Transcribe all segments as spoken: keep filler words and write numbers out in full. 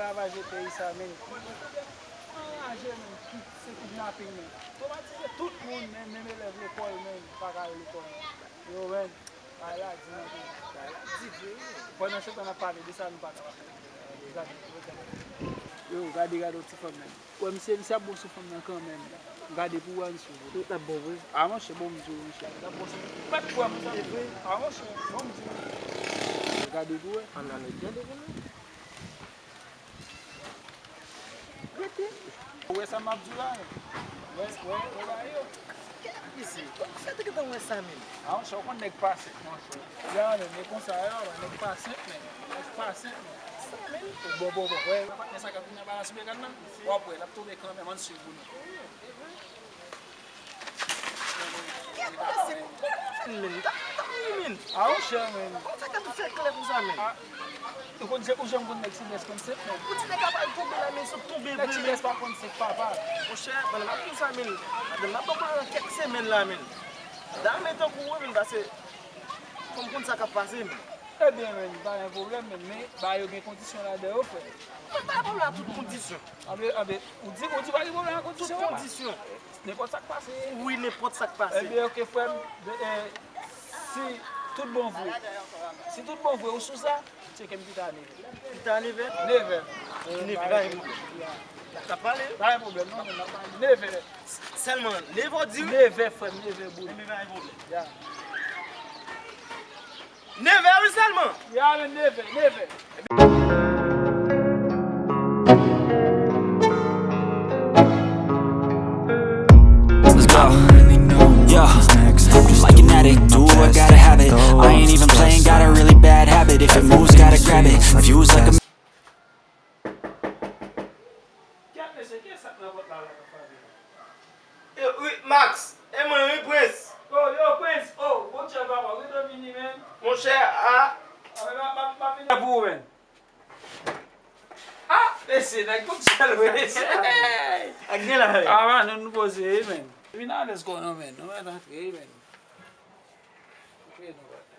Savaje peyi sa, menn. Anraje, menn. Tout se kidnaping, menn. Twomatize tout moun, menn. Menm elèv lekòl, menn, pa ka al lekòl, menn. Yo, menn. Bagay la di, menn. Bagay la di vre, wi. Pandan se tan n ap pale de sa, nou pa ka pa fè. Gade, gade. Yo, gade, gade yon ti fanm, menn. Wè, misye, misye ap bon sou fanm nan kanmenm. Gade pou wè, misye. Tout ap bon vre. A, monchè, bon, m di w, monchè. Li ap bon sou fanm. Mèt kwè, monchè. A, monchè, bon, m di w. Gade pou wè. Ann ale, gade pou wè. Rete. Ou wè sa m ap di w la, men? Wè, wè, wè bagay yo. Kèt mesye, kòman sa te gentan wè sa menm? A, monchè, ou konn nèg pase, monchè. Ya, men, men konsa yo, men nèg pa senp, men. Nèg pa senp, men. Sa, men. Bon, bon, bon, wè. Patnè sa k ap vin anba la sou Megan nan. W ap wè, l ap tonbe kanmenm, ann swiv pou nou. Kèt mesye, men, ta, ta wi, men. A, monchè, men. Kòman sa ka tou fè klè konsa, men? A, ou konn se, ou janm konn nèg Sidès konn senp, men. Pou ti nèg la pa tonbe la, men, sot tonbe vre, men. Nèg Sidès pa konn senp, papa. Monchè, madanm ap konsa, men. Madanm ap ban pwoblèm nan kèk semèn la, men. Dam tankou ou, men, pase fò m konn sa k ap pase, men. Ebyen, men, pa gen pwoblèm, men, men, ba yo gen kondisyon ladan yo, frè. Mwen pa gen pwoblèm ak tout kondisyon. Anben, anben, ou di, ou di pa gen pwoblèm ak kondisyon, papa. Tout kondisyon. Nenpòt sa k pase. Wi, nenpòt sa k pase. Ebyen, oke, frè m. De, eh, si tout bon vre, si tout bon vre, ou sou sa, tcheke m pita nevè. Pita nevè? Nevè. Nevè, pa gen pwoblèm. N ap pale? Pa gen pwoblèm, non, men n ap pale. Nevè. Sèlman, nevè w di wi? Nevè, frè m, nevè, boul. Enben, pa gen pwoblèm. Ya. Nevè wi sèlman. Ya, men nevè, nevè. Let's go. Yeah. Like an addict, do I gotta have it. I ain't even playing, got a really bad habit. If it moves, gotta grab it. Views like a Kèt mesye, kiyès sa k nan pòt la la k ap frape la? E, wi, Max, e mwen wi, Prince. Oh, yo, Prince, oh, bon chè papa, ou gentan vini, men. Monchè, a. A, men, m ap, m ap, m ap vini pou ou, men. A, mesye, nèg tout sèl, wi, mesye. Ak gen la, wi. A, man, nou, nou poze, wi, men. Vin alèz kò nou, men. Nou mèt antre, wi, men. Antre, nou, patnè.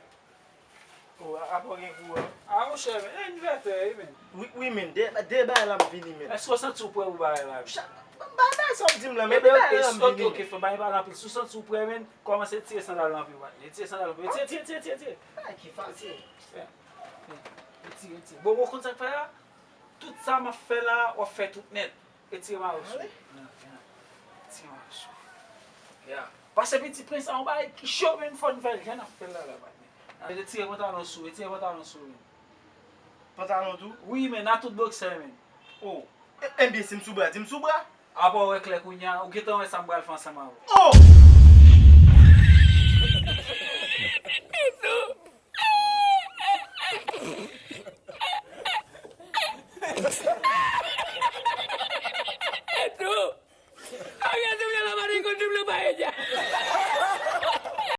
Oh, a, apa w gen kouran? A, monchè, men, e envètè, wi, men. Wi, wi, men, de, de bagay la ap vini, men. Èske w santi w prè pou bagay la, men? Cha-, bay, bay sa w di m la, men, de bagay la ap vini. Oke, oke, fò bay pale anpil. Si w santi w prè, men, kòmanse tire sandal la anpil, patnè. Tire sandal la anpil. Tire, tire, tire, tire, tire. Bagay ki fasil. Fè. Fè. Retire, retire. Bon, ou konn sa k fè a? Tout sa m ap fè la, w ap fè tout nèt. Retire mayo sou. Ale. Nan, nan. Retire mayo sou. Ya. Pase piti prens a yon bagay ki cho, men fò n fè l jan n ap fè l la, la, patnè. Retire pantalon sou, retire pantalon sou, men. Pantalon tou? Wi, men, a tout bòksè, men. Oh. E, ebyen, si m sou bra, di m sou bra. Apa w wè klè kounye a, ou gentan wè sa m pral fè ansanm avè w. Oh!